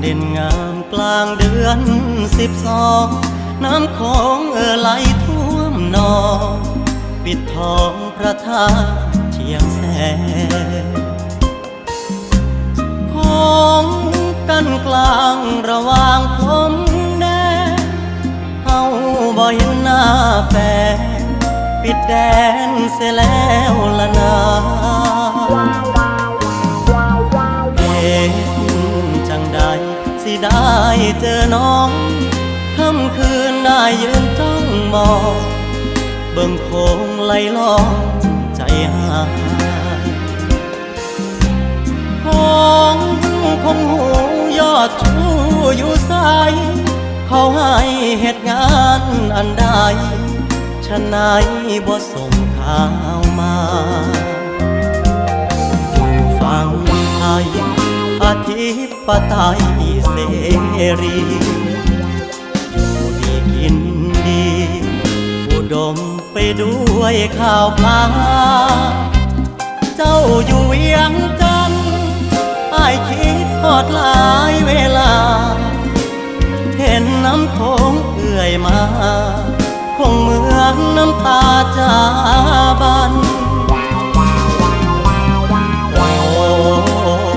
ເປັນງາມກລາງເດືອນສິບສອງ ນ້ຳຂອງເອີ່ໄຫຼຖ້ວມໜອງ ປິດທອງພະທາດຊຽງແສນ ຂອງກັນກລາງລະຫວ່າງພົມແດນ ເຮົາບໍ່ເຫັນໜ້າແຟນ ປິດແດນເສຍແລ້ວລະນາ ເຮັດຈັ່ງໃດຊິໄດ້ເຈີນ້ອງ ຄ່ຳຄືນໄດ້ຢືນຈ້ອງມອງ ເບິ່ງໂຂງໄຫຼລ່ອງໃຈຫາຍ ຄງ ຄົງຮູ້ຍອດຊູຢູ່ໃສ ເຂົາໃຫ້ເຮັດງານອັນໃດ ຊະໄນບໍ່ສົ່ງຂ່າວມາ ຢູ່ຝັ່ງໄທ ອະທິປະໄຕເສລີ ຢູ່ດີກິນດີ ອຸດົມໄປດ້ວຍຂ້າວປາ ເຈົ້າຢູ່ວຽງຈັນ ອ້າຍຄິດຮອດຫຼາຍເວລາ ເຫັນນ້ຳໂຂງເອື້ອຍມາ ຄົງເມືອງນ້ຳຕາຈາ